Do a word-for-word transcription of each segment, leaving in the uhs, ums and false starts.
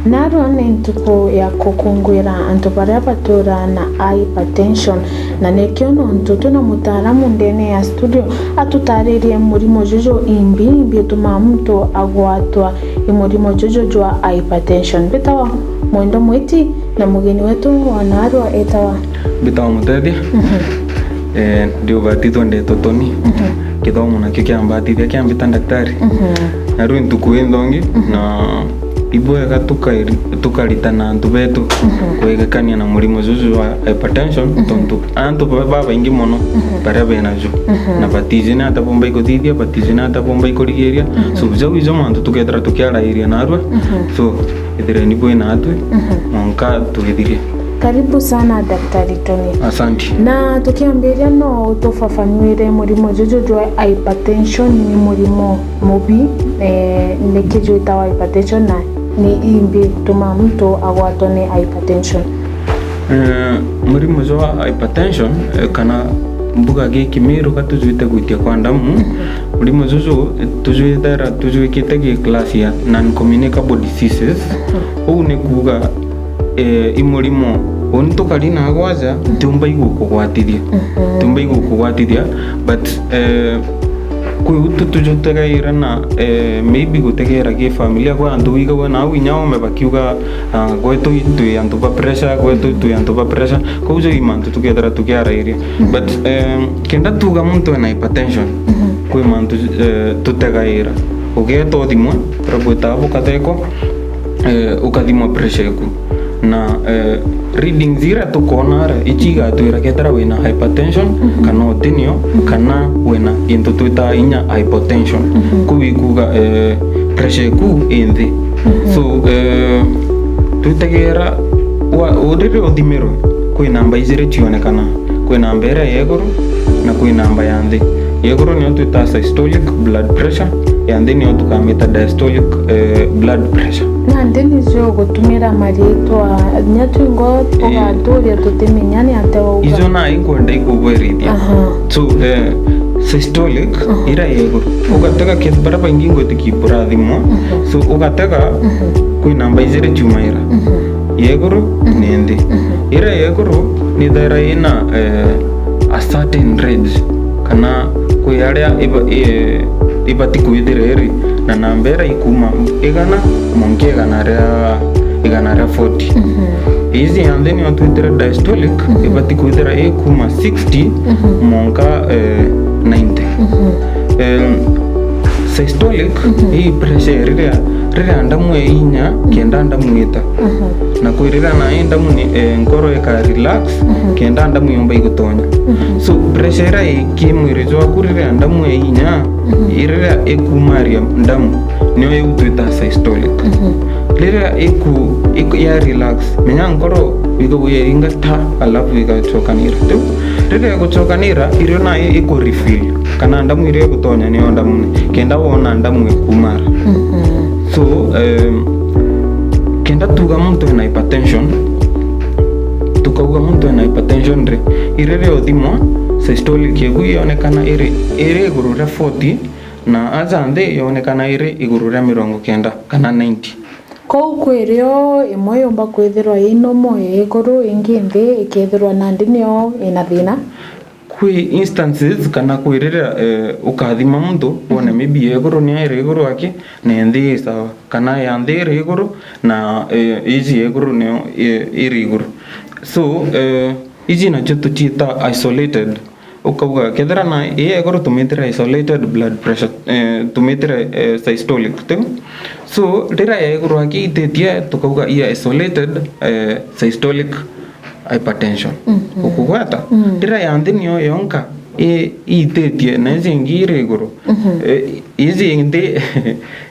Narua ni ntuku ya gukunguira antu baria batuura na hypertension, na nikio nontu twina mutaaramu ndene ya studio atutaaririe murimo juju imbi imbi utumaa muntu agwatwa i murimo juju jwa hypertension. Mbitawa Mwendo Mwiti, na mugeni wetu wa narua etawa Mbitawa Mutethia. Mhm. Eh, ndiubatithwa ndeto toni. Mhm. Kithomo nakio kiambatithia kiambita ndaktari. Mhm. Na riu ntuku inthongi, mhm, na ibwega tukari-, tukaritana antu betu, mhm, kwegekania na murimo juju jwa hypertension, mhm, tontu antu ba-, babaingi mono, mhm, baria bena ju. Mhm. Na batiji ni ata bomba ikuthithia, batiji ni ata bomba ikurigiria. Mhm. So, jau ijo mantu tukethira tukiarairia narua. Mhm. So, ithireni bwi natwi, mhm, mwanka twithirie. Karibu sana, Daktari Tony. Asanti. Na tukiambiria, no utufafanuire murimo juju jwa hypertension ni murimo mubi, eh, niki jwitawa hypertension na ni imbi tumaa muntu agwatwa ni hypertension? Eh, murimo jwa hypertension, eh, kana mbuga gi Kimiru ka tujwite gwitia kwa ndamu, mhm, murimo juju, eh, tujwithaira tujwikite gi class ya non-communicable diseases. Mhm. Uu ni kuuga, eh, i murimo uni tukari na gwaja, mhm, tiumba igukugwatithia. Mhm. Tiumba igukugwatithia, but, eh, kwi u tu-, tujutegaira na, eh, maybe gutegeera gi familia, kwi antu wigagua nau inya ome bakiuga, ah, gwetu i twi antu ba pressure, gwetu i twi antu ba pressure. Kou jau i mantu tukethira tukiarairia. Mhm. But, eh, kenda tuuga muntu ena hypertension, mhm, kwi mantu, eh, tutegaira. Ugeeta uthimwe, uria bwitaga bukathekwa, eh, ukathimwa pressure eku. Na, eh, readings iria tukoona ara, ici igatwira kethira wina hypertension, mhm, kana utinio, mhm, kana wina gintu twitaa inya hypotension. Mhm. Kuu ikuuga, eh, pressure eku i nthi. Mhm. So, eh, twitegeera wa-, u-, riria uthimirwe, kwi namba ijiri cionekana. Kwi namba iria ya iguru na kwi namba ya nthi. Ya iguru niyo twitaa systolic blood pressure, ya nthi niyo tukamita diastolic, eh, blood pressure. Nandi nicio ugutumira mariitwa, nya twingo, ii, ugaturia tutimenya ni atia wauga. Icio nai nkwenda ikubwerithia. Aha. So, eh, systolic, aha, iria ya iguru. Ugatega ki-, baria baingi ngwitikia burathimwa. Mhm. So, ugatega, mhm, kwi namba ijiri ciumaira. Mhm. Ya iguru, mhm, ni nthi. Mhm. Iria ya iguru nithaira ina, eh, a certain range, kana kwi aria iba-, i-, ibati kwithira iri na namba iria ikuma igana mwanka igana ria, igana ria forty. Mhm. Iji ya nthi niyo twitire diastolic, mhm, ibati kwithira ikuma sixty, mhm, mwanka, eh, ninety. Mhm. Em, systolic, mhm, ii pressure riria, riria ndamu e inya, mhm, kenda ndamu ita. Mhm. Na kwi riria nai ndamu ni, eh, nkoro ika relax, mhm, kenda ndamu yomba igutonya. Mhm. So, pressure iria i kimwiri jwaku riria ndamu e inya, mhm, i riria ikumaria ndamu, niyo iu twita systolic. Mhm. Riria iku-, iku-, ya relax, menya nkoro wigagua yainga ta, alafu igacokanira. Riu, riria igucokanira, irio nayo iku refill. Kana ndamu iria igutonya niyo ndamu ni, kenda wona ndamu ikumara. Mhm. So, em, kenda tuuga muntu ena hypertension, tukauga muntu ena hypertension ri, i riria uthimwa, systolic yaku yonekana iri, iri iguru ria forty, na aja nthi yonekana iri iguru ria mirongo kenda kana ninety. Kou kwi rio imwe yumba kwithirwa i normal ya iguru, ingi nthi ikethirwa nandi niyo ina thina. Kwi instances kana kwi riria, eh, ukathima muntu, wone, mhm, maybe ya iguru niyo iri iguru aki, na ya nthi i sawa, kana ya nthi iri iguru, na, eh, iji ya iguru niyo i-, iri iguru. So, eh, iji nacio tuciita isolated. Ukauga, kethira na ii ya iguru tumitire isolated blood pressure, eh, tumitire, eh, systolic, tiu? So, riria ya iguru aki ititie, tukauga i isolated, eh, systolic hypertension. Mhm. Ukugweta? Mm. Riria ya nthi niyo yonka i-, iititie, na iji ingi iri iguru. Mhm. Eh, iji ingi,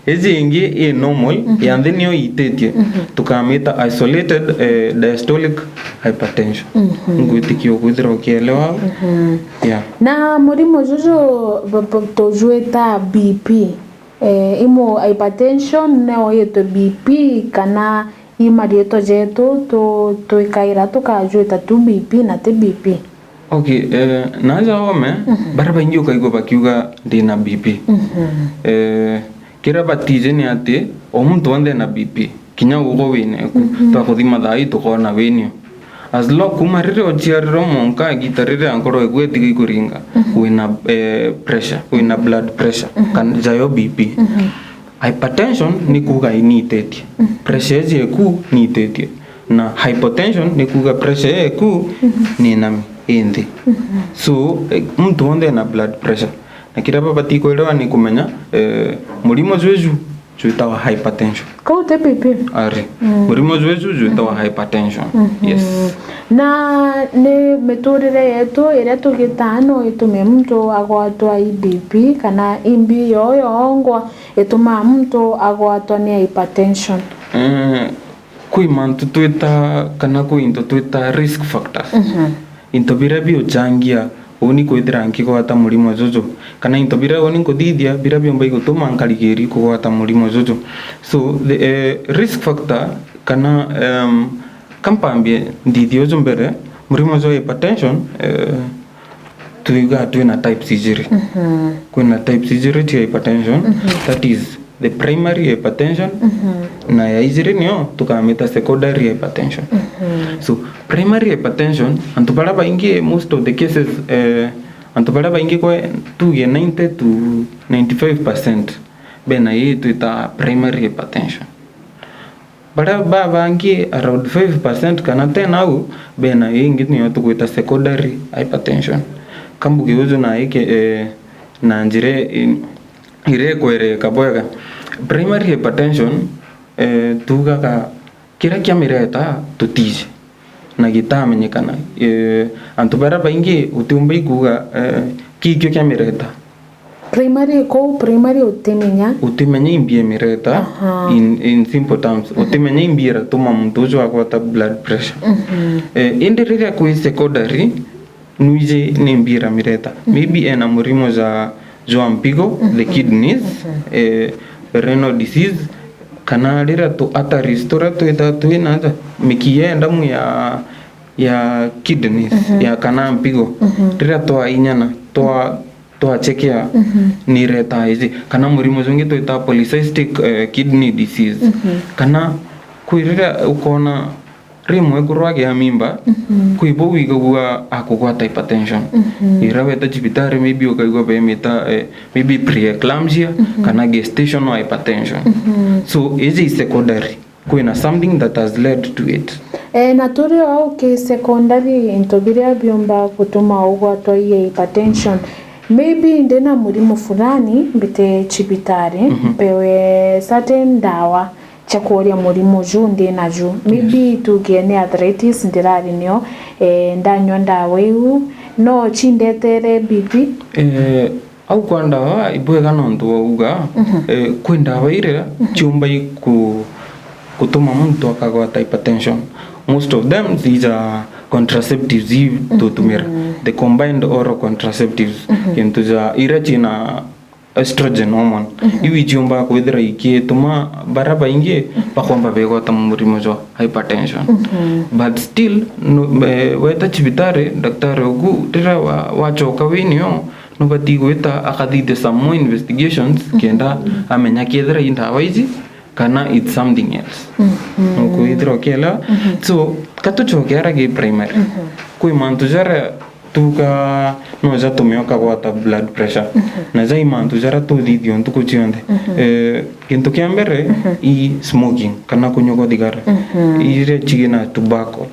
iji ingi i normal, mhm, ya nthi niyo iititie. Mhm. Tukamita isolated, eh, diastolic hypertension. Mhm. Ngwitikia ukwithirwa ukielewa. Mhm. Yeah. Na murimo juju b-, b-, tujwita B P. Eh, imu hypertension neo yitwe B P kana i mariitwa jetu tu-, twikaira tukajwita tu B P na ti B P? Okay, eh, naja ome, mhm, baria baingi ukaigua bakiuga ndina B P. Mhm. Eh, kiria batiji ni ati o muntu wonthe ena B P. kinya ugo wina eku, twakuthima thaa ii tukoona winio. As long, kuma riria uciarirwe mwanka igita riria nkoro eku etiga ikuringa, wina, eh, pressure, wina blood pressure, kana jayo B P. Hypertension ni kuuga inititie. Pressure iji eku niititie. Na hypotension ni kuuga pressure eku ni nami, i nthi. So, eh, muntu wonthe ena blood pressure. Na kiria babati kwirwa ni kumenya, eh, murimo juju jwitawa hypertension. Kau ti B P? Ari. Murimo juju jwitawa hypertension. Yes. Na ni miturire yetu iria tugitaa no itume muntu agwatwa i B P, kana imbi yo yongwa itumaa muntu agwatwa ni hypertension? Eh, kwi mantu twita, kana kwi into twita risk factors. Into biria biuchangia uni kwithira nkigwata murimo juju, kana into biria uni nkuthithia biria biumba igutuma nkarigiri kugwata murimo juju. So, the, eh, risk factor, kana, em, kampambie nthithia uju mbere, murimo jwa hypertension, eh, twiga twina types ijiri. Kwina types ijiri cia hypertension, that is the primary hypertension, na ya ijiri niyo tukamita secondary hypertension. So, primary hypertension, antu baria baingi, most of the cases, eh, antu baria baingi kwe tuge ninety to ninety-five percent bena ii twita primary hypertension. Baria babangi around five percent kana ten au bena ii ingi niyo tugwita secondary hypertension. Kambuge uju na ike, eh, na njira i-, iria ikwereka bwega. Primary hypertension, eh, tugaga kiria kiamireta tutiji na gitamenyekana. Eh, antu baria baingi utiumba ikuga, eh, kikio kiamireta. Primary, kou primary utimenya? Utimenya imbi imireta. Aha. In, in simple terms, utimenya imbi iratuma muntu uju agwata blood pressure. Eh, indi riria kwi secondary, nwiji ni imbi iramireta. Maybe ena murimo ja, jwa mpigo, the kidneys, eh, renal disease, kana riria tu arteries turia twithaa twina ja, mikiya ya ndamu ya, ya kidneys, ya kana mpigo, riria twainyana, twa twachekea, ni iretaa iji, kana murimo jungi twita polycystic, eh, kidney disease. Kana kwi riria ukona rimwe kurwa agia mimba, kwi bo wigagua akugwata hypertension. Iria weta cibitari, maybe ukaigua bemita, eh, maybe preeclampsia, kana gestational hypertension. So, iji i secondary. Kwina something that has led to it. Eh, na turi o au ki secondary, into biria biumba gutuma ugwatwa i hypertension. Maybe ndina murimo fulani, mbite cibitari, mpewe certain ndawa cia kworia murimo ju ndina ju. Maybe tuge ni arthritis ndirari nio, eh, ndanywa ndawa iu, no cindetere B P? Eh, Au kwa ndawa ibwega nontu wauga, eh, kwi ndawa iria ciumba iku-, gutuma muntu akagwata hypertension. Most of them these are contraceptives ii tutumira. The combined oral contraceptives. Kintu ja iria ciina estrogen hormone. Iu ichiumba kwithira ikituma baria baingi bakomba begwata murimo jwa hypertension. But still, no, eh, weta cibitari, daktari oku riria wa-, wachoka winio, nubati gwita akathithia some more investigations kenda amenya kethira i ndawa iji kana it's something else. Nukwithira ukielewa? So, katuchoke ara gi primary. Kwi mantu jaria tuga no jatume ukagwata blood pressure. Na jai mantu jaria tuthithio ntuku cionthe. Eh, gintu kia mbere i smoking kana kunywa gwa thigara. Iria chigina tobacco.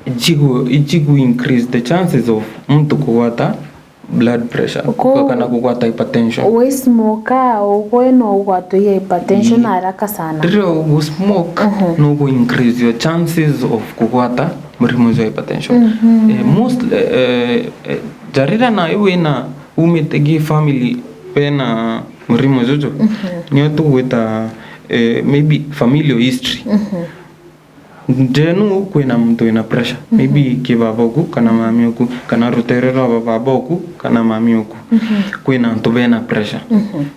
Ichigu-, ichigu increase the chances of muntu kugwata blood pressure, kana kugwata hypertension. Wi smoker, ugwe no ugwatwe i hypertension haraka sana. Riria ugu smoke, no ugu increase your chances of kugwata murimo jwa hypertension. Eh, most, eh, eh, jarira na iwe na umite gi family bena murimo juju, nio tugwita, eh, maybe familial history. Njenu kwina muntu wina pressure, maybe ki baba oku, kana mami oku, kana rutere rwa baba oku, kana mami oku, kwina antu bena pressure.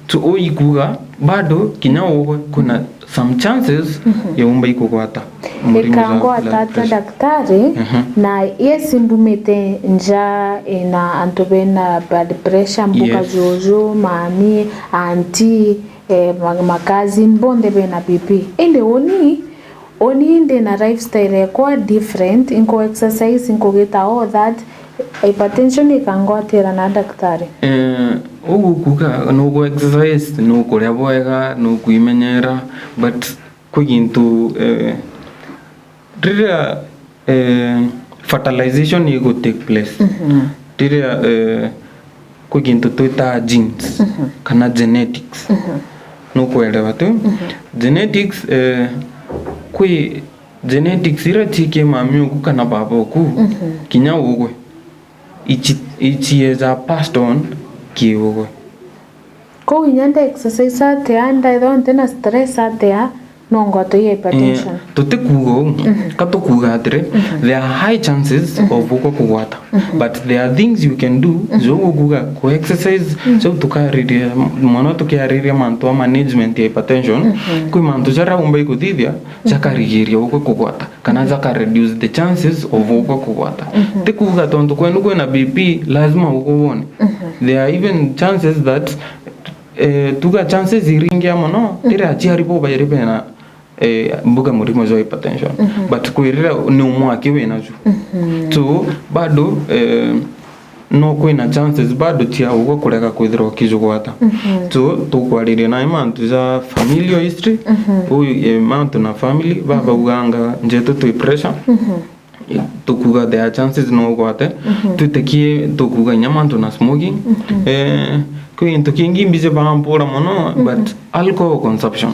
So, uu ikuga bado kinya ugwe kwina some chances ya umba ikugwata murimo jwa blood pressure. Ikangwata atia daktari, na yes, mbumite nja ina antu bena blood pressure, mbuka juju, mami, auntie, Eh, ma- makazin bonthe bena B P. Indi uni, uni ndina lifestyle ekwa different, inko exercise, inkugita all that, hypertension ikangwatira na daktari. Eh, ugu kuga nugu exercise, nukuria bwega, nukuimenyera, but kwi gintu, eh, riria, eh, fertilization igu take place, riria, eh, kwi gintu twitaga genes kana genetics. Nukuelewa tu? Genetics, eh, kwi genetics iria ci ki mami oku kana baba oku, kinya ugwe, ici- icieja passed on ki ugwe. Kou inya nda exercise atia, ndaithwa ntina stress atia, no ngwatwe i hypertension. Eh, tutikuuga uu. Ka tukuuga atiri, there are high chances of ugwe kugwata. But there are things you can do, jo gukuuga ku exercise, jo tukaririe, mono tukiariria mantu a management ya hypertension, kwi mantu jaria umba ikuthithia, jakarigiria ugwe kugwata, kana jaka reduce the chances of ugwe kugwata. Ti kuuga tontu kwenu kwina B P, lazima ugwe wone. There are even chances that, eh, tuga chances iringia mono, riria aciari bo bairi bena, eh, mbuga murimo jwa hypertension. But kwirira ni umwe aki wina ju. So, bado, eh, no kwina chances bado cia ugwe kurega kwithirwa ukijugwata. So, tukwariria na mantu ja familial history, uyu, eh, mantu na family, baba uganga njetu twi pressure. Eh, tukuga there are chances no ugwate. Twitikie tukuga inya mantu na smoking. Eh, kwi gintu kingi mbiji bampura mono, but alcohol consumption.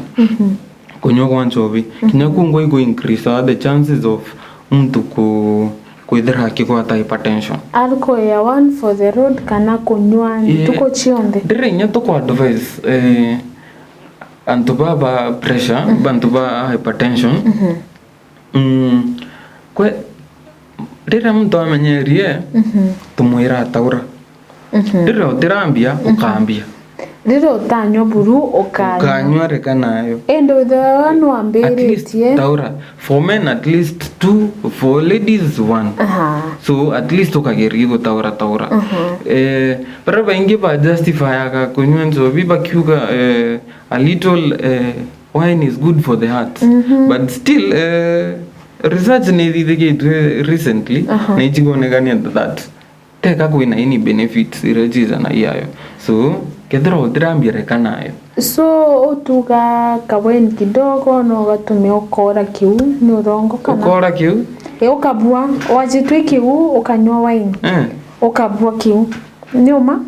Kunywa kwa nchobi. Kinya kungwa iku increase the chances of muntu ku- kwithira akigwata hypertension. Alcohol ya one for the road kana kunywa ntuku cionthe? Ndire inya tuku advise, eh, antu ba, ba pressure, bantu ba hypertension. Mm, kwe, riria muntu amenyerie, tumwira ataura. Riria utirambia, ukambia. Riria utanywa buru, ukanywa. Ukanywa, reka nayo. Indi withirwa nwambiritie. At least taura. For men, at least two, for ladies, one. Aha. So, at least ukageria gutaura taura. Eh, baria baingi ba justifyaga kunywa njobi bakiuga, eh, a little, eh, wine is good for the heart. But still, eh, research ni ithithigitue recently, na ichigonekania that teka kwina any benefits iria chijanagia yo. So, kethira utirambia reka nayo. So, utuga kawine kidogo no ugatume ukora kiu, ni urongo kana? Ukora kiu? E, ukabua, wajitwi kiu, ukanywa wine. Eh. Ukabua kiu. Ni uma?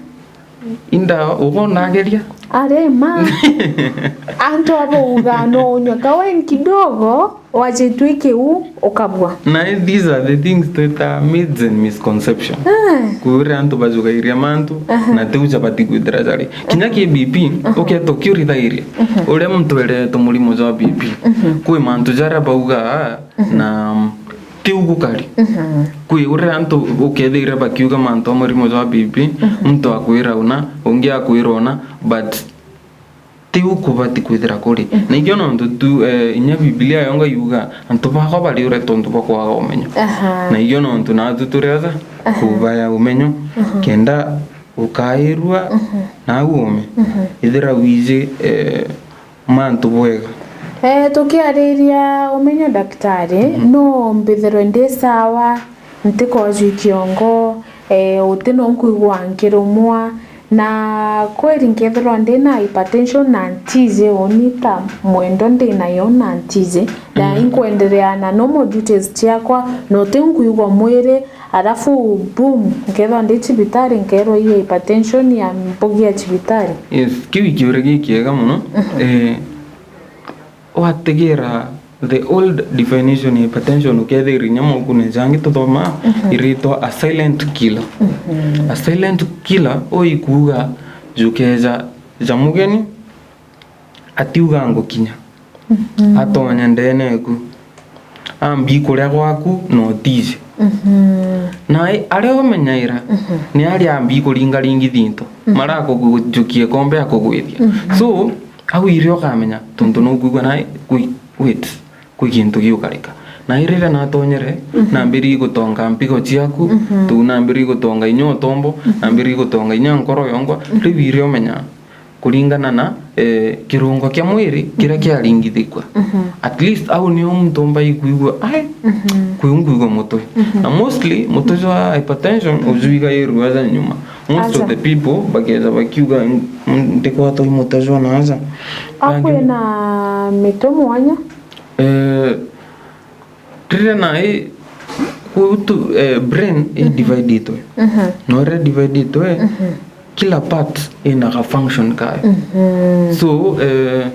Inda ubonageria. Ari ma. Antu abo uga no unywe kawine kidogo, wajitwi kiu ukabua. Na these are the things twita myths and misconception. Eh. Kwira antu bajugairia mantu, na tiu jabati kwithira jari. Kinya ki B P, uketo kiurithairia. Uria muntu erete murimo jwa B P. Kwi mantu jaria bauga, na tiu gukari. Kwi uria antu ukethira bakiuga mantu a murimo jwa B P, muntu akwira una, ungi akwira una, but tiu kubati kwithira kuri. Na ikio nontu tu, eh, inya Biblia yonga yuga, antu bakwa bariure tontu bwa kwaga umenyo. Aha. Na ikio nontu natu turi aja kubaya umenyo, kenda ukairua na au ume. Ithira wiji, eh, mantu bwega. Eh, tukiariria umenyo daktari, no mbithirwe ndi sawa, ntikojwi kiongo, eh, uti no nkwigua nkirumwa, na kweri nkethirwa ndi na hypertension na ntiji uni ta mwendo ndi nayo na ntiji, na inkwenderea na normal duties ciakwa, na uti nkwigua mwiri, Arafu, boom, nkethwa ndi cibitari, nkerwa i hypertension ya mbugi ya cibitari. Yes, kiu i kiuria gikiega mono. Eh, wategera the old definition ya hypertension, ukethira inya mokune jangi tuthoma, iritwa a silent killer. A silent killer, uu ikuuga jukeja ja mugeni, atiuga ngukinya. Atonya ndene eku. Ambi kuria gwaku na utiji. Na aria umenyaira, ni aria ambi kuringaringi thinto. Marakujukia kombe akugwithia. So, au irio ukamenya, tontu nukwigua nai, kwi, wait, kwi gintu giukarika. Na riria natonyere, nambiririe gutonga mpigo ciaku, tu nambiririe gutonga inya utombo, nambiririe gutonga inya nkoro yongwa, riu irio umenya, kuringana na, eh, kirungo kia mwiri kiria kiaringithikua. Mhm. At least au nio muntu omba ikwigua, ai, mhm, kwiu nkwigua mutwe. Mhm. Na mostly mutwe jwa hypertension, mhm, ujwiga irua ja nyuma. Most of, aja, the people bakeza bakiuga, "N-, n-, ndikwatwa i mutwe jwa na aja." A, kwina mitwe mwanya? Eh, riria nai, kuu tu, eh, brain, mhm, idividitwe. Mhm. No riria dividitwe, mhm, kila part ina ga function kayo. Mhm. So, eh,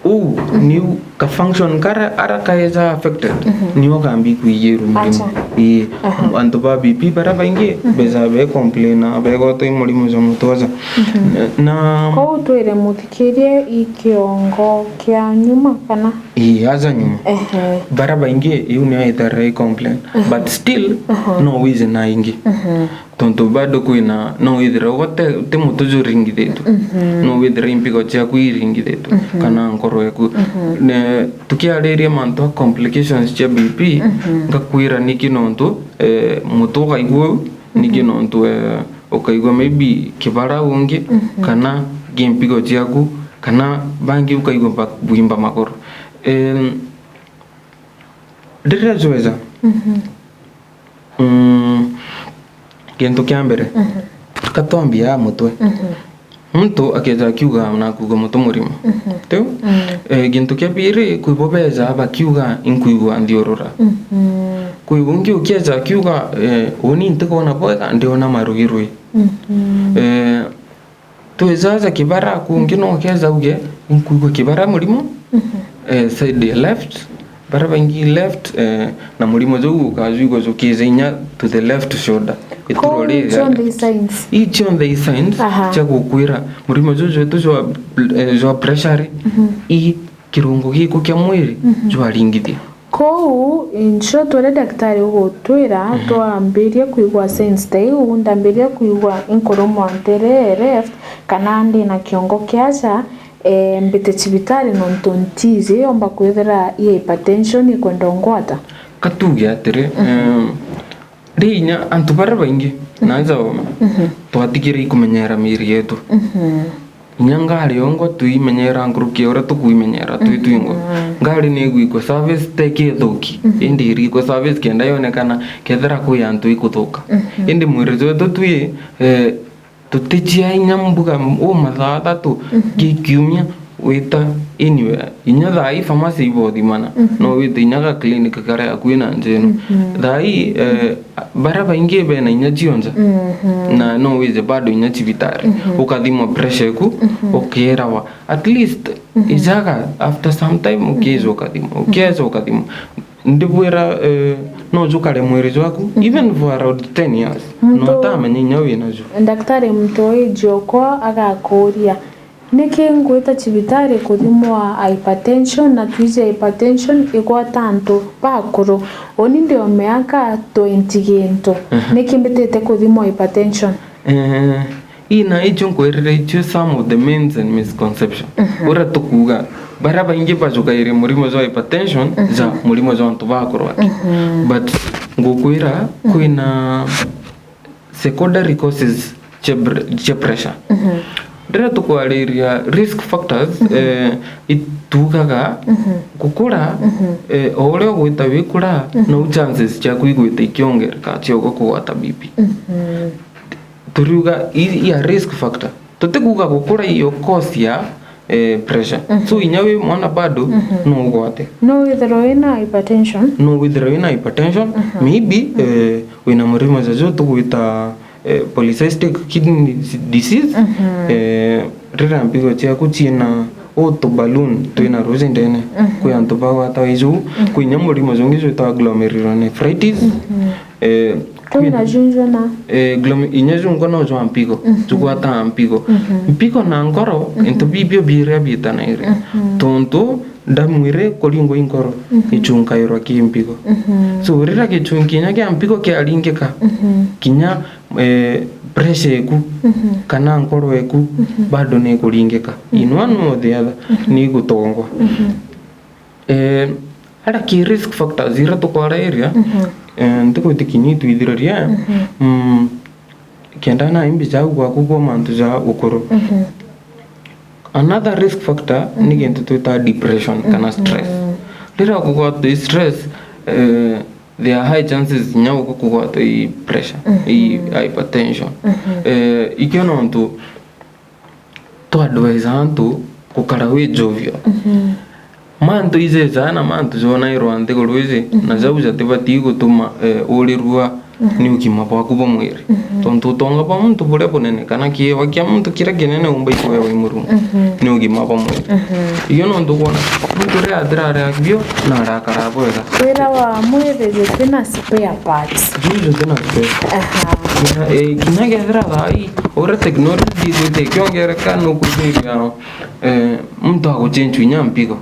uu, mhm, niu ka function kara, ara kaeja affected, mhm, nio kambi kwigirwa murimo. Acha. Ii. Aha. Antu ba B P bara baingi, mhm, beja be complain, begwatwa i murimo jwa mutwe aja. Mhm. Na, na kou twire muthikirie i kiongo kia nyuma kana? Ii, aja nyuma. Ehe. Bara baingi iu nio ithara i complain. Mhm. But still, aha, no wije na ingi. Mhm. Tontu bado kwina, no withira ugo te, ti mutu juringithitue. Mhm. No withira impigo ciaku iringithitue, mhm, kana nkoro yaku. Mhm. Ne, tukiariria mantu a complications cia B P, mhm, ngakwira niki nontu, eh, mutu ukaigua uu, niki, mhm, nontu, eh, ukaigua maybe kibara ungi, mhm, kana gi mpigo ciaku, kana bangi ukaigua ba-, bwimba maguru. Em, riria jweja, mhm. Mm, gintu kia mbere, mhm, ka twambia aa mutwe. Mhm. Muntu akeja akiuga nakwigua mutwe murimo. Mhm. Tiu? Mm. Eh, gintu kia biiri, kwi bo beja bakiuga inkwigua nthiurura. Mhm. Kwi ungi ukieja akiuga, eh, uni ntikwona bwega, ndiona marwirwi. Mhm. Eh, Twijaja kibara, kungi no ukeza uge, inkwigua kibara murimo, mhm, eh, side ya left, bara baingi left, eh, na murimo juu ukajwigua jukija inya to the left shoulder. Ituro ri cionthe i signs. Ii cionthe i signs, aha, cia gukwira murimo juu jwetu jwa, eh, jwa pressure, mhm, ii kirungo giku kia mwiri, mhm, jwaringithia. Kou, in short, uria daktari ugutwira, mhm, twambirie kwigua signs ta iu, ndambirie kwigua inkurumwa ntere left, kana ndina kiongo kiaja, eh, mbite cibitari nontu ntiji omba kwithira i hypertension ikwenda ungwata. Ka tuuge atiri, mhm, em, ri inya antu baria baingi, mhm, na nja oome, mhm, twatigire ikumenyera miiri yetu. Mhm. Inya ngari yongwa tuimenyera nkuruki ya uria tukuimenyera twi, mhm, twingwa. Ngari ni igwikwa service, teki ithuki, mhm, indi irikwa service kenda yonekana kethira kwi antu ikuthuka. Mhm. Indi mwiri jwetu twi, eh, tutichia inya mbuga u mathaa athatu, mhm, gi kiumia wita anywhere. Inya thaa ii pharmacy ibothimana, mhm, no wite inya ga clinic karia akui na nja ino. Mhm. Thaa ii, eh, baria baingi bena inya cionthe, mhm, na no wije bado inya cibitari, mhm, ukathimwa pressure eku, mhm, ukiirawa. At least, mhm, ijaga after some time, ukiija, mhm, ukathimwa, ukiija, mhm, ukathimwa. Ndibwira, eh, no jukare mwiri jwaku, mhm, even for around ten years, muntu no utamenya inya wina jo. Daktari, muntu iji okwa agakuria, niki ngwita cibitari kuthimwa hypertension, na twiji hypertension igwata antu bakuru? Uni ndi o miaka twenty gintu. Aha. Niki mbitite kuthimwa hypertension? Eh, ii na icio nkwirire icio some of the myths and misconception. Mhm. Uria tukuuga, baria baingi bajukairie murimo jwa hypertension, mhm, ja murimo jwa antu bakuru aki. Mhm. But ngukwira, mhm, kwina secondary causes cia br-, cia pressure. Mhm. Riria tukwariria risk factors, mhm, eh, itugaga, mhm, gukura, mhm, eh, o uria ugwita wikura, mhm, nou chances ciaku igwita ikiongereka cia ugwe kugwata B P. Mhm. Turiuga i, i a risk factor. Tutikuuga gukura iyo cause ya, eh, pressure. Mhm. So, inya wi mwana bado, mhm, no ugwate. No withirwe wina hypertension. No withirwe wina hypertension. Mhm. Maybe, mhm, eh, wina murimo jajo tugwita, eh, polycystic kidney disease. Mhm. Eh, riria mpigo ciaku ciina utu balloon twina ruji ndene. Mhm. Kwi antu bagwataga iju. Mhm. Kwi inya murimo jungi jwitagwa glomerulonephritis. Mhm. Eh, kwina junju na? Eh, glome-, inya jungwa no jwa mpigo, mhm, jugwataa mpigo. Mhm. Mpigo na nkoro, mhm, into bibio biria biitanaire. Mhm. Tontu ndamu iri kuringwa i nkoro, mhm, ichunkairwa ki mpigo. Mhm. So, riria gichunki inya kia mpigo kiaringika, mhm, kinya, eh, pressure eku, mhm, kana nkoro eku, mhm, bado ni ikuringika. Mhm. In one way or the other, mhm, ni igutongwa. Mhm. Eh, ara ki risk factors ira tukwariria, mhm, eh, ntigwitikinya itwithiraria, mhm, mm, kenda na imbi jau gwaku kwa mantu ja ukuru. Mhm. Another risk factor ni gintu twitaga depression kana stress. Riria ukugwatwa i stress, eh, there are high chances nya uku kugwatwa i pressure, i hypertension. Eh, ikio nontu twa advise antu gukara wi jovial. Mantu ijeja na mantu jonairwa nthiguru iji, na jau jatibatii gutuma, eh, urirua ni ugima bwaku bwa mwiri. Tontu utonga bwa muntu buria bunene, kana kiewa kia muntu kiria kinene umba ikuewa i Murungu, ni ugima bwa mwiri. Iyo nontu ukwona muntu uria atirarea bio na arakara bwega. Wira wa mwiri juti na spare parts. Ju juti na spare. Aha. Kinya, eh, kinya kethira thaa ii uria technology igwite ikiongereka, nukwithiria, eh, muntu aguchenjwa inya mpigo,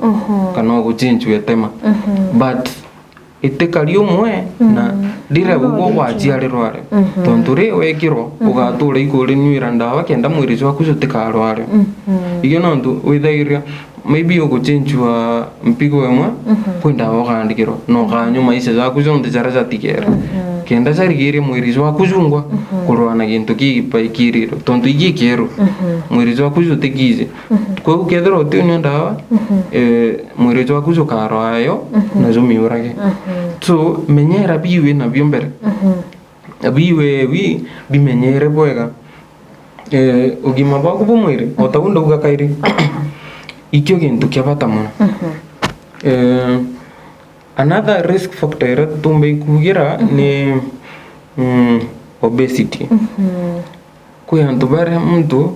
kana aguchenjwa etema. But itikari umwe na riria ugwo gwaciarirwa ari. Tontu ri wekirwa, ugatura ikurinywira ndawa kenda mwiri jwaku jutikarware. Iyo nontu withairia maybe uguchenjwa mpigo imwe, kwi ndawa ukaandikirwa, na ukanywa maisha jaku jonthe jaria jatigere. Kenda jarigirie mwiri jwaku jungwa kurwana gintu kibaikiriro, tontu igikeru, mwiri jwaku jutikiji. Kwou kethira utiunywa ndawa, eh, mwiri jwaku jukarwaa yo, na jumiurage. So, menyera biwi nabio mbere. Biwi wi bimenyere bwega. Eh, ugima bwaku bwa mwiri, o ta u ndauga kairi, ikio gintu kia bata mono. Eh, another risk factor iria tutumba ikugira ni, mm, obesity. Kwi antu baria muntu,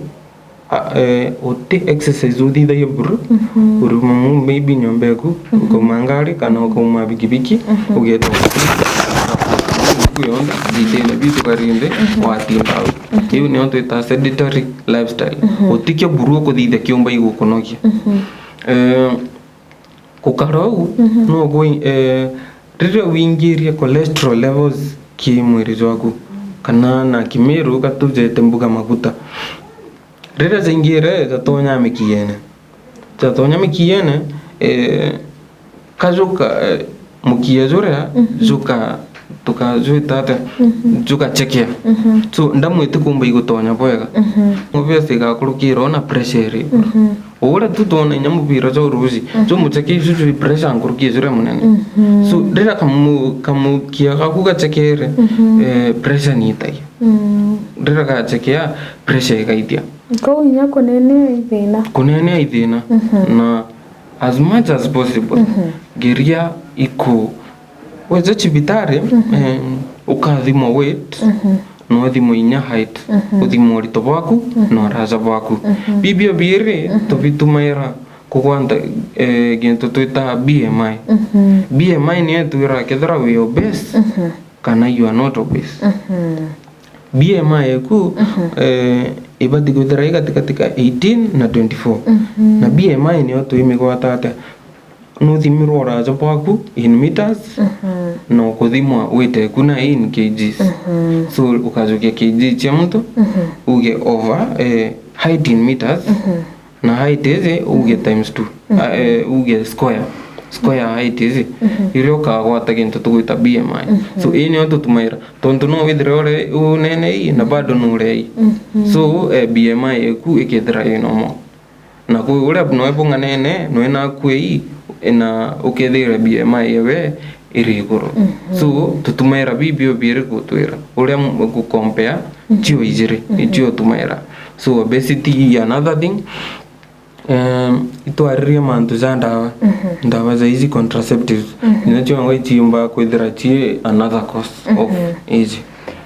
a, eh, uti exercise uthithagia buru, uri mu-, maybe nyomba eku, ukauma ngari kana ukauma bikibiki, ugeta yonthe, thitene bitu karinde, watinda au. Iu nio twita sedentary lifestyle. Utikio buru ukuthithia kiumba igukunogia. Eh, gukara uu, no gwi-, eh, riria wingirie cholesterol levels ki mwiri jwaku, kana na Kimiru gatujete mbuga maguta. Riria jaingire, jatonya mikiene. Jatonya mikiene, eh, kajuka, eh, mukia juria, juka, tukajwita atia? Jugachekea. So, ndamu itikumba igutonya bwega. Obviously, igakurukira ona pressure iri iguru. Uria tu twona inya mubira jwa uruji, jumucheke icu jwi pressure nkuruki ya juria munene. So, riria kamu-, kamukia gaku gachekere, eh, pressure niitagia. Riria gachekea, pressure igaithia. Kou inya kunenea ithina. Kunenea ithina. Na as much as possible, geria iku Weja cibitari, eh, ukathimwa weight, na uthimwa inya height, uthimwa urito bwaku, na uraja bwaku. Bibio biiri tubitumaira kugwanta, eh, gintu twitaga B M I. B M I niyo itwiraga kethira wi obese kana you are not obese. B M I eku, eh, ibati kwithira i gatigati ka eighteen na twenty-four. Na B M I niyo twimigwata atia? Nuthimirwe uraja bwaku in meters, na ukuthimwa weight eku na in K Gs. So, ukajukia K G cia muntu, uge over, eh, height in meters, na height iji uge times two. Ah, eh, uge square. Square height iji. Iria ukagwata gintu tugwita B M I. So, ii niyo tutumaira. Tontu no withire uri unene ii, na bado nurei. So, eh, B M I eku ikethira i normal. Na kwi uria noe bung'anene, noe naku ii, na ukethira B M I ewe iri iguru. So, tutumaira bibio biiri gutwira. Uria m-, gu compare cio ijiri, icio tumaira. So, obesity is another thing. Em, itwaririe mantu ja ndawa. Ndawa ja iji contraceptives. Nicio ngwa iciumba kwithira ci another cause of iji.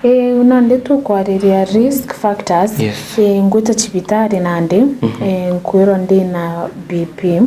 Ii, nandi tukwariria risk factors. Yes. Ii, ngwita cibitari nandi, ii, nkwirwa ndina B P,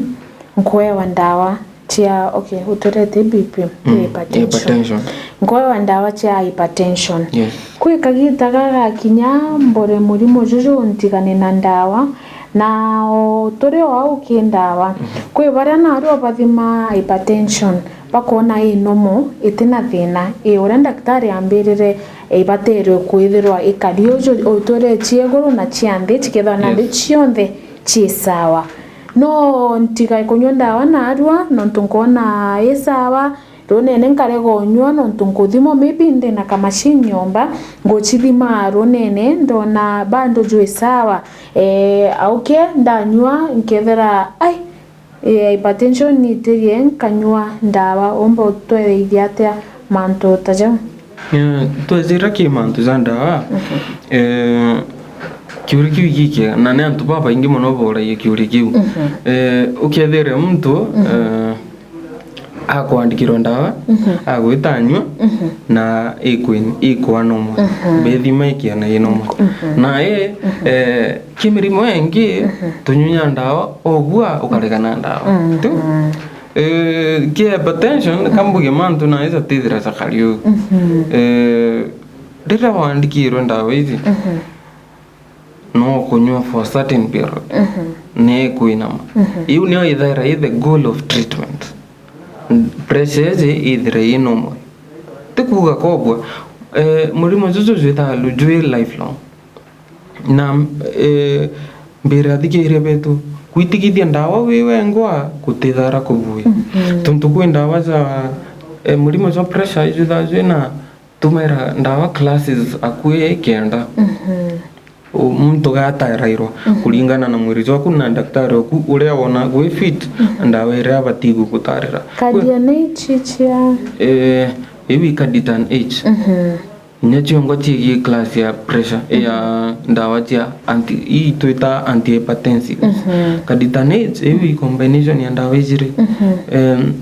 nkwewa ndawa cia, okay, uturete B P, hypertension. Hypertension. Nkwewa ndawa cia hypertension. Yes. Kwi kagita gagakinya mbore murimo juju ntigane na ndawa, na o turi o au ki ndawa. Kwi baria narua bathima hypertension, bakona i normal, itina thina. I uria ndagitari ambirire, eh, ibaterwe kwithirwa ikari uju, utwire cia iguru na cia nthi, cikethirwa nandi cionthe ci sawa. No ntigae kunywa ndawa narua, nontu nkona i sawa, Runene nkarega unyua nontu nkuthimwa, maybe ndina kamachine nyomba, nguchithima runene, ndona bado jwi sawa. Eh, auke ndanyua, nkethira, ai, eh, hypertension nitirie, nkanyua ndawa. Umba utwereithia atia mantu ta jau? Eh, twejira ki mantu ja ndawa, eh, kiuria kiu gikiega, na ni antu babaingi mono boragia kiuria kiu. Eh, ukethire muntu, eh, akwandikirwa ndawa, agwita anyua, na ikwi-, ikwa nomwe. Mbethima ikiana i nomwe. Na i, eh, ki mirimo ingi, tunyunya ndawa, obua ukarega na ndawa. Tu? Eh, ki hypertension, kambuge mantu na isa tithira cakari u. Eh, riria wandikirwe ndawa ici, no kunyua for certain period. Ni kwinama. Iu nio ithaira i the goal of treatment. Pressure iji ithire i normal. Ti kuuga kobua. Eh, murimo juju jwithaga lu-, jwi lifelong. Na, eh, mbira athikiria betu, kwitikithia ndawa wi wengwa gutithara kubuya. Tontu kwi ndawa ja, eh, murimo jwa pressure ijwithaga jwina tumira ndawa classes akui kenda. U-, muntu gatarairwa kuringana na mwiri jwaku na daktari oku uria wona gwi fit, ndawa iria abati gugutarira. Cardianate ichia? Eh, iu i Carditan H. Inya ciongwa ciigii class ya pressure, ya ndawa cia anti-, ii twita antihypertensives. Carditan H, iu i combination ya ndawa ijiri. Em,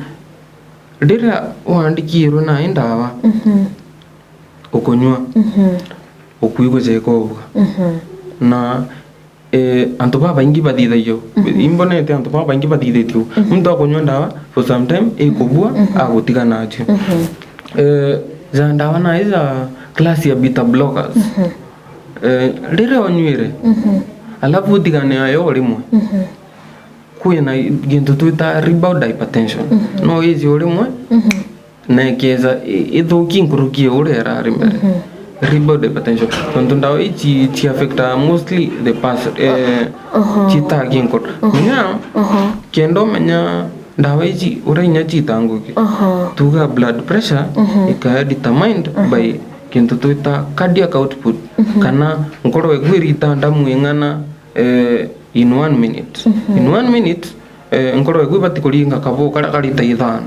Riria wandikirwe nai ndawa, ukunyua, ukwigua jeka ubua. Na, eh, antu babaingi bathithagia u. Imbonete antu babaingi bathithitie u. Muntu akunyua ndawa for some time, ikubua, agutiga nacio. Eh, ja ndawa nai ja class ya beta blockers. Eh, riria unyuire, alafu utigane nayo o rimwe, kwina gintu twita rebound hypertension. No iji o rimwe, na ikeja i-, ithuki nkuruki ya uria irari mbere. Rebound hypertension. Tontu ndawa ici ci affecta mostly the past, eh, citaga kinkuru. Menya, kenda umenya ndawa ici uria inya cita ngugi. Tuga blood pressure ikaya determined by gintu twita cardiac output, kana nkoro eku irita ndamu ing'ana, eh, in one minute. In one minute, eh, nkoro eku ibati kuringa kabuu karia ka rita ithano.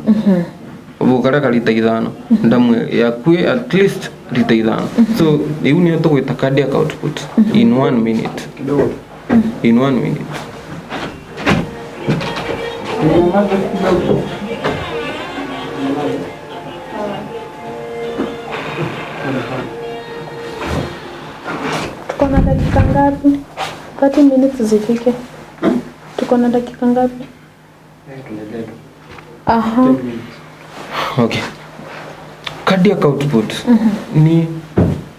Kabuu karia ka rita ithano. Ndamu yaku i at least rita ithano. So, iu nio tugwita cardiac output in one minute. In one minute. Tuko na dakika ngapi? Thirty minutes zifike. Tuko na dakika ngapi? Aha. Okay. Cardiac output ni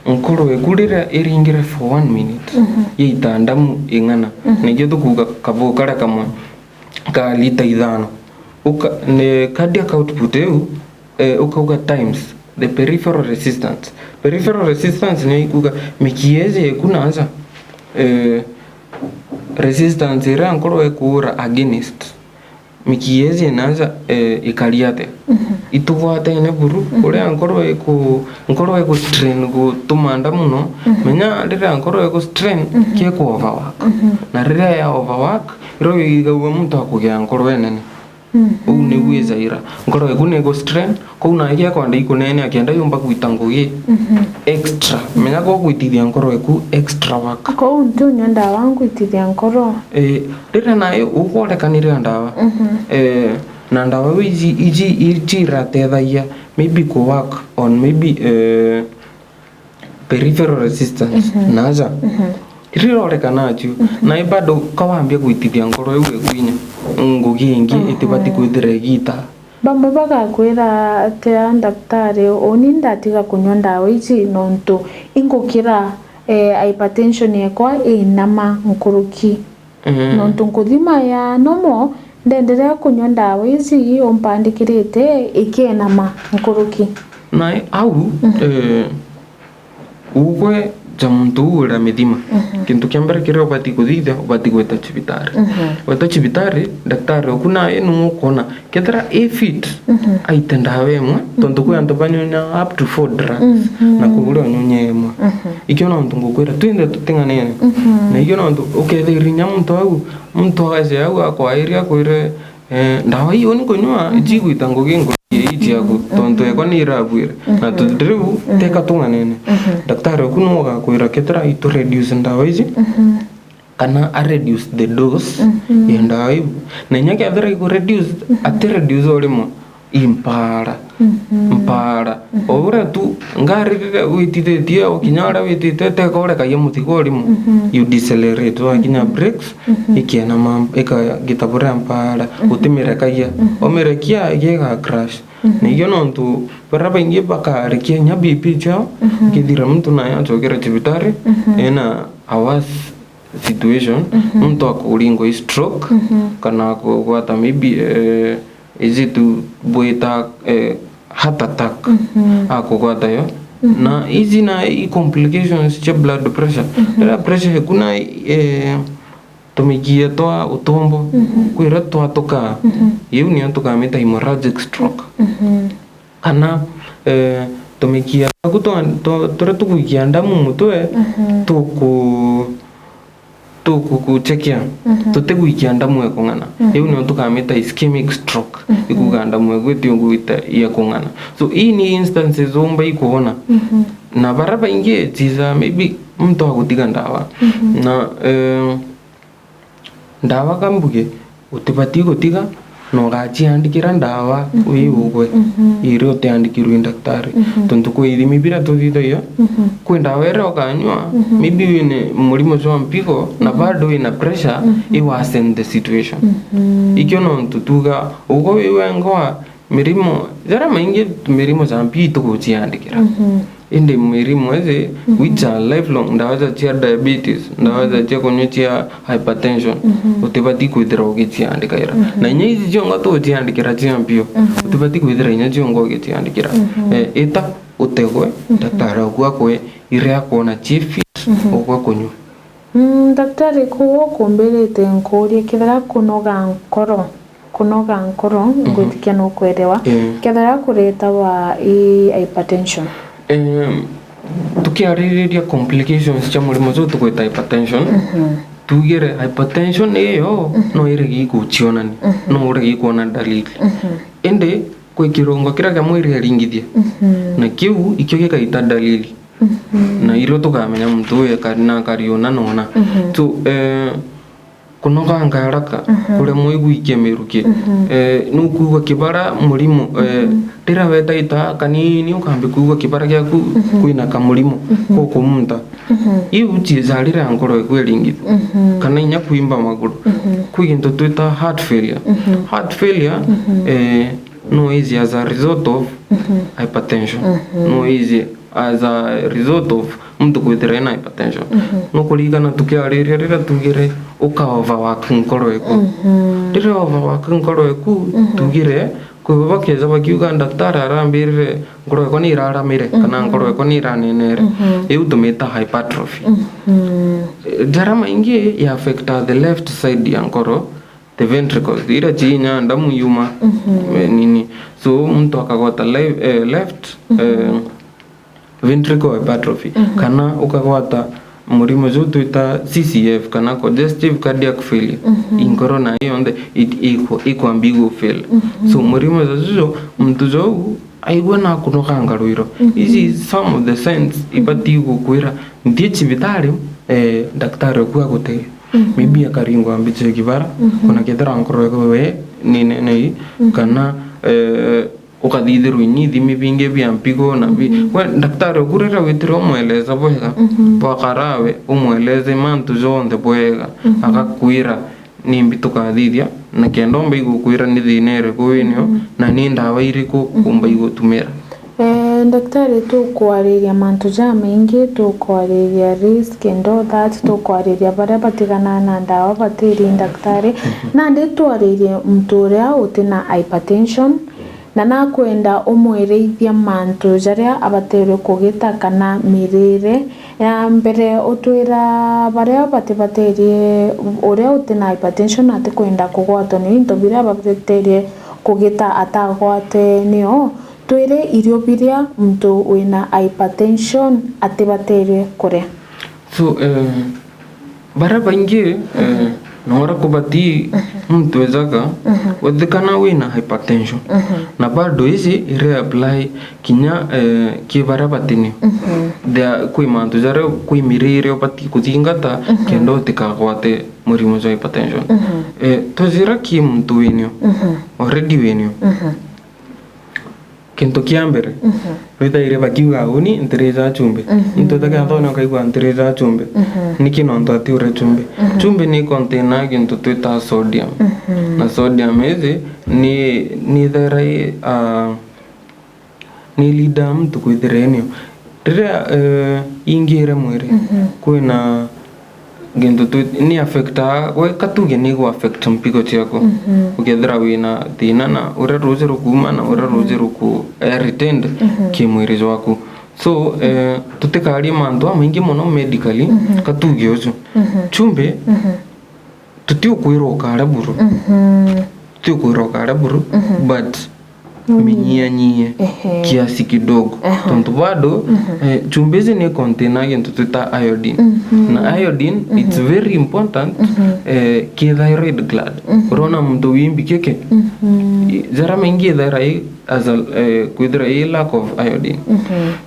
nkoro eku riria iringire for one minute, yaita ndamu ing'ana. Nikio tukuuga kabuu karia kamwe ka lita ithano. Uka-, ni cardiac output iu, eh, ukauga times the peripheral resistance. Peripheral resistance ni ikuuga mikiiji eku nanja, eh, resistance iria nkoro ikuura against mikiiji nanja, eh, ikari atia. Itugwatene buru, uria nkoro iku-, nkoro iku strain gutuma nda muno, menya riria nkoro iku strain, kiku overwork. Na riria ya overwork, irio igagua muntu akugia nkoro inene. Uu niu wijaira. Nkoro eku ni gu strain, kou nayo giakwenda ikunene akienda yumba gwita ngugi extra. Menya ko gwitithia nkoro eku extra work. Kou ntiunyua ndawa ngwitithia nkoro. Eh, riria nayo ukworekanire ndawa. Eh, na ndawa iu iji, iji, iji iratethagia maybe ku work on maybe, eh, peripheral resistance, naja. Riria urekana nacio, na i bado ka wambia gwitithia nkoro iu ikuinya, ngugi ingi itibati kwithira igita. Bamwe bagakwira atia, "Daktari, uni ndatiga kunywa ndawa ici nontu ingukira, eh, hypertension yakwa inama nkuruki." Nontu nkuthima ya normal, ndenderea kunywa ndawa ici umpandikirite ikienama nkuruki. Na au, eh, ugwe ja muntu uu uria mithima. Mhm. Kintu kia mbere kiria ubati kuthithia, ubati gwita cibitari. Mhm. Weta cibitari, daktari oku nae niwe ukwona kethira i fit, mhm, aite ndawa imwe, tontu kwi antu banyunya up to four drugs, mhm, na kuguria unyunye imwe. Mhm. Ikio nontu ngukwira, twinthe tuting'anene. Mhm. Na ikio nontu ukethira inya muntu au, muntu aje au akwairia akwire, eh, ndawa ii uni kunywa, mhm, iji igwita ngugi ngugi ii ciaku, mhm, tontu ekwa ni irabuire. Na, mhm, tu-, riu, mhm, teka tung'anene. Mhm. Daktari oku niwe ugakwira kethira itu reduce ndawa iji, mhm, kana a reduce the dose, mhm, ya ndawa iu. Na inya kethira iku reduce, mhm, ati reduce o rimwe, impaara. Mhm. Mpaara. Mhm. O uria tu ngari riria witithitie, o kinya uria witite, teka urekagia mutigo o rimwe. Mhm. You decelerate, wakinya, mhm, brakes, mhm, ikiena mam-, ikagita buria mpaara, mhm, utimirekagia. Mhm. Umirekia, igiga crash. Mhm. Na ikio nontu baria baingi bakarekia inya B P ciao, mhm, ikithira muntu naye acokera cibitari, mhm, ena a worse situation, mhm, muntu akuringwa i stroke, mhm, kana akugwata maybe, eh, iji tu bwita, eh, heart attack, mhm, akugwata yo. Mhm. Na iji na i complications cia blood pressure. Mhm. Riria pressure eku na, eh, tumikia twa utumbo, mhm, kwira twatuka, mhm, iu nio tukamita hemorrhagic stroke. Mhm. Kana, eh, tumikia twaku twa, twa, turia tugwikia ndamu mutwe, mhm, tuku-, tukuguchekea, mhm, tutigwikia ndamu ekung'ana. Mhm. Iu nio tukamita ischemic stroke. Mhm. Ikuga ndamu eku itiugwita ya kung'ana. So, ii ni instances umba ikwona. Mhm. Na baria baingi, these are maybe muntu agutiga ndawa. Mhm. Na, eh, ndawa ka mbuge, utibati gutiga, na ugaciandikira ndawa, mhm, wi ugwe, mhm, iria utiandikirwe i daktari. Mhm. Tontu kwi ithimi biria tuthithagia, mhm, kwi ndawa iria ukanyua, mhm, maybe wina murimo jwa mpigo, na, mhm, bado wina pressure, mhm, i worsen the situation. Mhm. Ikio nontu tuga, ugwe wi wengwa, mirimo, jaria maingi mirimo ja mpi ituguciandikira. Mhm. Indi mirimo iji, mhm, which are lifelong, ndawa ja cia diabetes, ndawa ja, mhm, cia kunywa cia hypertension, mhm, utibati kwithira ugiciandikaira. Mhm. Na inya iji cionga tuguciandikira cia mpio, mhm, utibati kwithira inya cionga ugiciandikira. Mhm. Eh, ita utegwe, mhm, daktari waku akwe iria akwona ci fit, mhm, ugwe kunywa. Mm, daktari, kuu ukumbirite nkuurie, kethira kunoga nkoro, kunoga nkoro, mhm, ngwitikia nukwelewa. Ii. Kethira kuretawa i hypertension? Em, tukiaririria complications cia murimo juu tugwita hypertension, mhm, tugire hypertension iyo, mhm, no iregi gucionania, mhm, no uregi kwona dalili. Mhm. Indi kwi kirungo kiria kia mwiri iringithia, mhm, na kiu ikio gikaita dalili. Mhm. Na irio tukamenya muntu uyu ekari na akari una na una. Mhm. So, eh, kunoga ngaraka, mhm, kuremwa igwikia miruki. Mhm. Eh, nukwigua kibara murimo, eh, mhm, riria wetaita kanini ukambi kwigua kibara giaku, mhm, kwina kamurimo, mhm, gukumunta. Mhm. Iu ciijarire nkoro eku iringithia. Mhm. Kana inya kwimba maguru. Mhm. Kwi gintu twita heart failure. Mhm. Heart failure, mhm, eh, no iji as a result of, mhm, hypertension. Mhm. No iji as a result of muntu kwithira ena hypertension. Mhm. Nukuririkana tukiariria riria tugire uka overwork nkoro eku. Mhm. Riria overwork nkoro eku, mhm, tugire, kwi bo bakeja bakiuga daktari arambirire nkoro ekwa ni iraramire, kana, mhm, nkoro ekwa ni iranenere. Mhm. Iu tumita hypertrophy. Mhm. Eh, jaria maingi ya affecta the left side ya nkoro, the ventricles, iria ciinya ndamu yuma, mhm, eh, nini. So, muntu akagwata li-, eh, left, mhm, eh, ventricle hypertrophy, mhm, kana ukagwata murimo juu twita C C F, kana congestive cardiac failure. Mhm. Inkoro nayo yonthe it-, ikwa-, ikwambia igu fail. Mhm. So, murimo juju, muntu juu aigua na kunoga ngarwiro. Mhm. Ici some of the signs ibati gukwira, nthie cibitari, eh, daktari oku agutege. Mhm. Maybe akaringwa mbica ya kibara, mhm, kuna kethira nkoro yaku we ni nene ii, mhm, kana, eh, ukathithirwa inya ithimi bingi bia mpigo na bi-, mhm, we, daktari oku riria witire umweleza bwega, mhm, bwakarawe, umweleze mantu jonthe bwega, mhm, agakwira, nimbi tukathithia, na kenda umba igukwira ni thina iriku winio, mhm, na ni ndawa iriku, mhm, umba igutumira. Eh, daktari, tukwariria mantu jamaingi, tukwariria risk and all that, tukwariria baria batigana na ndawa batiri daktari. Mhm. Nandi twaririe muntu uria utina hypertension, Na nakwenda umwirithia mantu jaria abateerwe kugita kana mirire. Ya mbere, utwira baria batibateerie, uria utina hypertension atikwenda kugwatwa ni into biria babateerie kugita atagwate nio. Twire irio biria muntu wina hypertension atibateerie kuria. So, eh, baria baingi, eh, na uria kubatii, muntu ejaga, wethikana wina hypertension. Na bado iji iri apply kinya, eh, ki baria batinio. There, kwi mantu jaria, kwi mirire ubati kuthingata kenda utikagwate murimo jwa hypertension. Eh, twejira ki muntu winio, already winio. Kintu kia mbere, withaire bakiuga uni ntirija chumbi. Into ta kanthone ukaigua ntirija chumbi. Niki nontu ati ure chumbi? Chumbi ni container gintu twita sodium. Na sodium iji ni, ni thera i, ah, ni leader muntu kwithira enio. Riria, eh, ingire mwiri, kwina gintu twi-, ni affectaa, gwe katuge ni gu affect mpigo ciaku. Ukethira wina thina na uria ruuji rukuuma na uria ruuji ruku, eh, retained ki mwiri jwaku. So, eh, tutikarie mantu jamaingi mono medically, katuge uju. Chumbi, tutiukwirwa ukare buru. Tutiukwirwa ukare buru, but minyianyie kiasi kidogo. Tontu bado, eh, chumbi iji ni container gintu twita iodine. Na iodine, it's very important, eh, ki thyroid gland. Urona muntu wimbi kiki, i-, jaria maingi ithaira i as a, eh, kwithira i lack of iodine.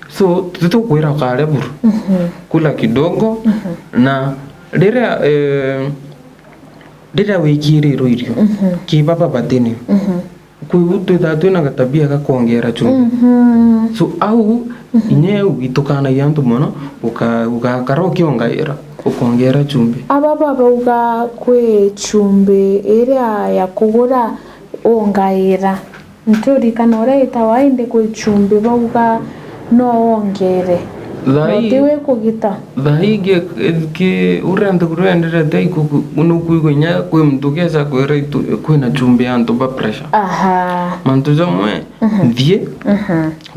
So, tutiukwira ukare buru. Kula kidogo, na riria, eh, riria wikirirwe irio, ki baba batinio. Kwiu twithaa twina gatabia ga kwongera chumbi. So au, inya eu itukanagia antu mono, uka-, ugakara ukiongaira, ukongera chumbi. Aba babauga kwi chumbi iria ya kugura ungaira. Ntiurikana uria itawa, indi kwi chumbi bauga no wongere. Na uti wi kugita. Thaa ii ngi-, ngi-, uria nthiguru yenderete iku-, nukwigua inya kwi muntu ukeja kwira itu-, kwina chumbi ya antu ba pressure. Aha. Mantu jamwe, nthie,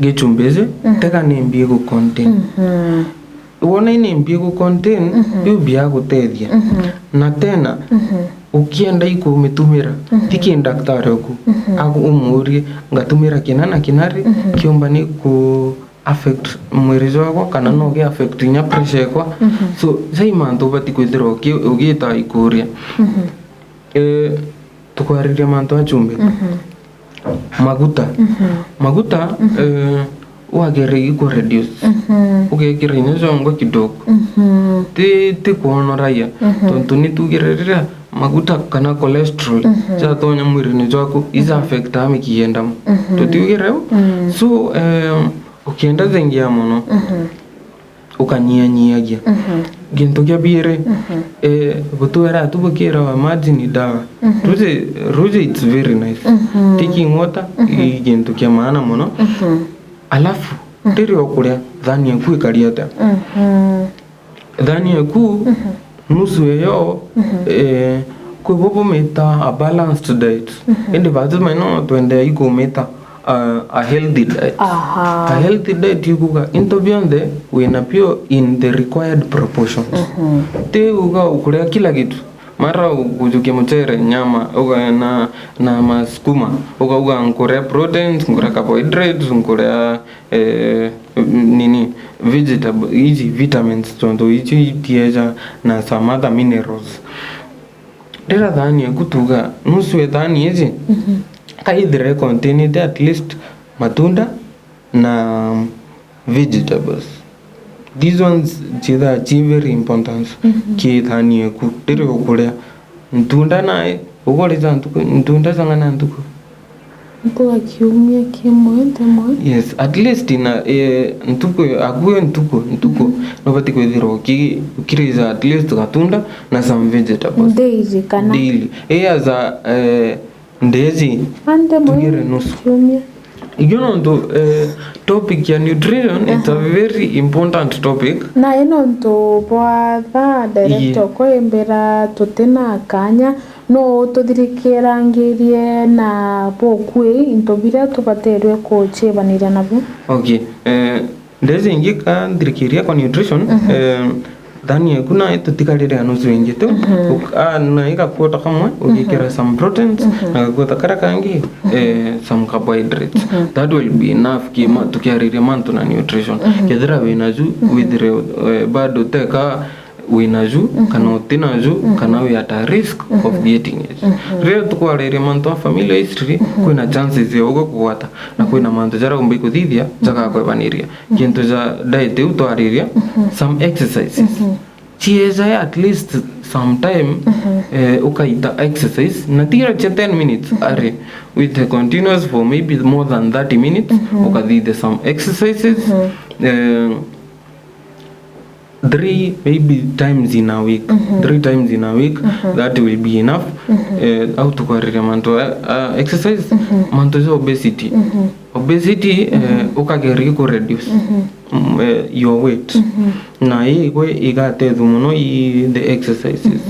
ngichumbi iji, tega ni mbi igu contain. Wona ini mbi igu contain, biu biagutethia. Na tena, ukienda ikumitumira, ti ki daktari oku, aku umurie, ngatumira kina na kina ri, kiumba ni ku affect mwiri jwakwa kana no gi affect inya pressure ekwa. So, jai mantu ubati kwithirwa ugi-, ugita ikuria. Eh, tukwariria mantu a chumbi. Maguta. Maguta, eh, wagere iku reduce. Ugekira inya jongwa kidogo. Ti, ti kuonoragia. Tontu ni tugire riria maguta kana cholesterol jatonya mwirine jwaku, ija affectaa mikiga ya ndamu. Tutiugire u? So, eh, ukienda jengia mono, ukanyianyiagia. Gintu kia biiri, eh, butwera tu bukirawa maji ni dawa. Ruji, ruji it's very nice. Taking water, i gintu kia maana mono. Alafu, riria ukuria, thani yaku ikari atia? Thani yaku, nusu eyo, eh, kwi bo bumita a balanced diet. Indi baatuma ino twende ikumita a, a healthy diet. Aha. A healthy diet ikuga into bionthe wina bio in the required proportions. Ti uga ukuria kila kitu. Mara u-, ujukia mucere, nyama, uga na, na masukuma, ukauga nkuria proteins, nkuria carbohydrates, nkuria, eh, nini, vegetable, iji vitamins, tontu iji itieja na some other minerals. Riria thani yaku tuga, nusu ya thani iji, kaithire containite at least matunda na vegetables. These ones chithaa chi very important ki thani yaku. Riria ukuria ntunda nae, ukurija ntuku, ntunda jang'ana ntuku? Nkuga kiumia kimwe, ntemwe. Yes, at least na, eh, ntuku, akuwe ntuku, ntuku, nubati kwithirwa uki-, ukirija at least gatunda na some vegetables. Daily kana? Daily. Eh, as a, eh, Ndiji, ande mwe tugire nusu. Kiumia. Igio nontu, eh, topic ya nutrition, it's a very important topic. Na i nontu bwa thaa director, iye, kwembera tutina kanya, No ututhirikirangirie na bukui into biria tubaterwe kuciebaniria nabio? Okay. Eh, ndezi ingi ka nthirikiria kwa nutrition, eh, thani yaku na itutigariria nusu ingi tu. Uk-, ah, na igakuota kamwe, ugikira some proteins, na gakuota karia kangi, eh, some carbohydrates. That will be enough kima tukiariria mantu na nutrition. Kethira wina ju, withire, eh, bado teka wina ju, kana utina ju, kana wi at a risk of getting it. Riria tukwariria mantu a familial history, kwina chances ya ugo kugwata, na kwina mantu jaria umba ikuthithia jagakwebaniria. Kintu ja diet iu twariria, some exercises. Chieja at least some time, eh, ukaita exercise, na tira cha ten minutes, ari, with the continuous for maybe more than thirty minutes, ukathithia some exercises, eh, three maybe times in a week. Three times in a week, that will be enough. Eh, au tukwariria mantu a, a exercise, mantu ja obesity. Obesity, eh, ukageria ku reduce, mm, eh, your weight. Na ii igwe igatethua mono i the exercises.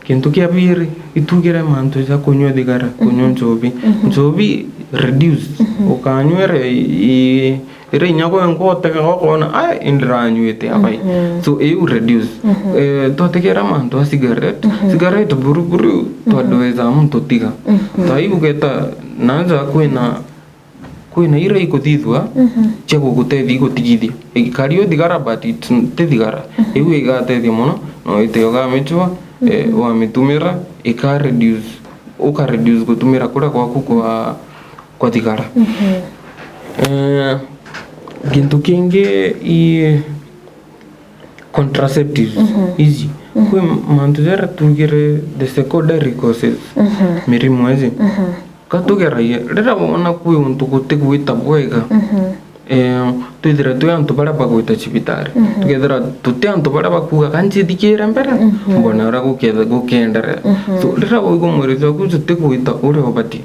Kintu kia biri, itugire mantu ja kunywa thigara, kunywa nchobi. Nchobi reduce. Ukanywere i, ira inya gwe nkotega gokona, ai, indiranyuite abai. So, iu reduce. Eh, twategera mantu a cigarette. Cigarette buru buru, twadweza muntu tiga. Ta iu ugeta, nanja kwina, kwina ira ikuthithua, cia gugutethia igutigithia. Ikari u thigara, but it's, ti thigara. Iu igatethia mono, no ite ugamicua, eh, wamitumira, ika reduce, uka reduce gutumira kuria gwaku kwa, kwa thigara. Eh, gintu kingi i contraceptives, ici. Kwi mantu jaria tugire the secondary causes, mirimo iji. Ka tugeragia, riria wona kwi untu gutigwita bwega, eh, twithire twi antu baria bagwita cibitari. Tukethira tuti antu baria bakuuga, "Ka ncithikire mbere, mbone uria gukethe-, gukenderea." So, riria waigua mwiri jwaku jutigwita uria ubati,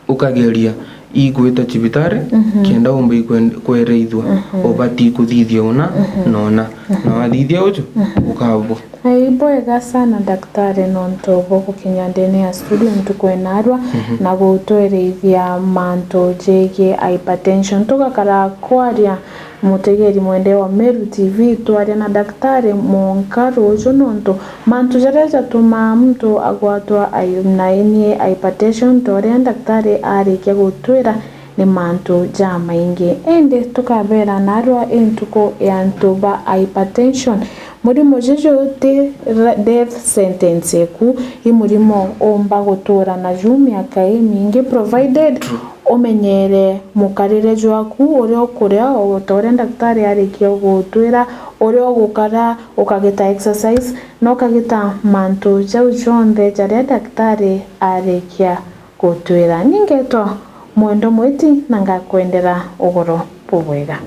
ukageria igwita cibitari, kenda umbe ikwend-, kwereithua, ubati kuthithia una na una. Na wathithia uju, ukabua. Ai, bwega sana, daktari, nontu bwa gukinya ndene ya studio ntuku ya narua na gutwerithia mantu jegie hypertension. Tugakara kwaria, mutegeri mwende wa Meru T V, twaria na daktari mwanka ruju, nontu mantu jaria jatumaa muntu agwatwa ai-, na ini hypertension, ta uria daktari arikia gutwira, ni mantu jamaingi. Indi tukabera narua i ntuku ya antu ba hypertension. Murimo juju ti ra-, death sentence eku, i murimo umba gutura naju miaka imingi, provided umenyere mukarire jwaku, uria ukuria, o ta uria daktari arikia gutwira, uria ugukara, ukagita exercise, na ukagita mantu jau jonthe jaria daktari arikia gutwira. Ni ngetwa Mwendo Mwiti, na ngakwendera ugoro bubwega.